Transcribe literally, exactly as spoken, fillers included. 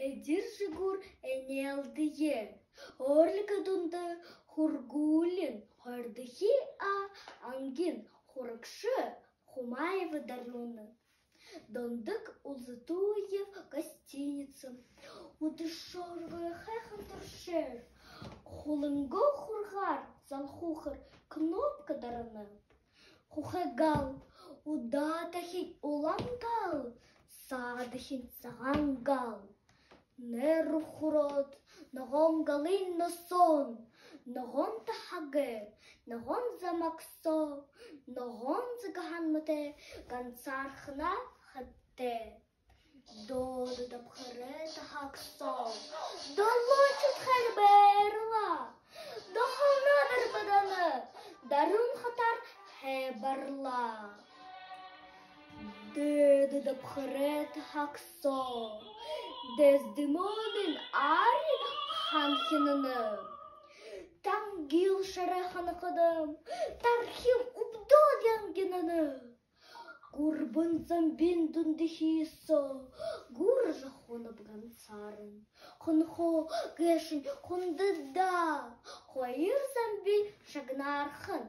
Эдир жэгүүр энеэлдэе. Орликой дунда һургуулиин хоёрдохи А ангиин һурагша Хумаева Дарюна. Дондог Улзытуев гостиница. Үдэшөөргөө һайхан түршээр, хулангай хургаар залхуугаар кнопко дарана. Хүхэ гал, удаадахинь улаан гал, саадахинь сагаан гал. Нээрээ хүрөөд, ногоон галынь носоон, ногоон таһагай, ногоон замаг соо, ногоон загаһан мэтэ гансаарханаа хадтай. Дээдэ дабхарай таһаг соо долоошье хэр байрлаа. Доһолноо дарбадана, Дарюн хатар хэ барлаа. Дээдэ дабхарай таһаг соо Дездемонын ари ханхинана. Тангил шарай ханахадам, тархим үбдөөд янгинана. Гурбан замбиин дундахи соо гүржэ хоноб гансааран. Хонхо гээшэнь хондоо даа, хоёр замби шагнаархан.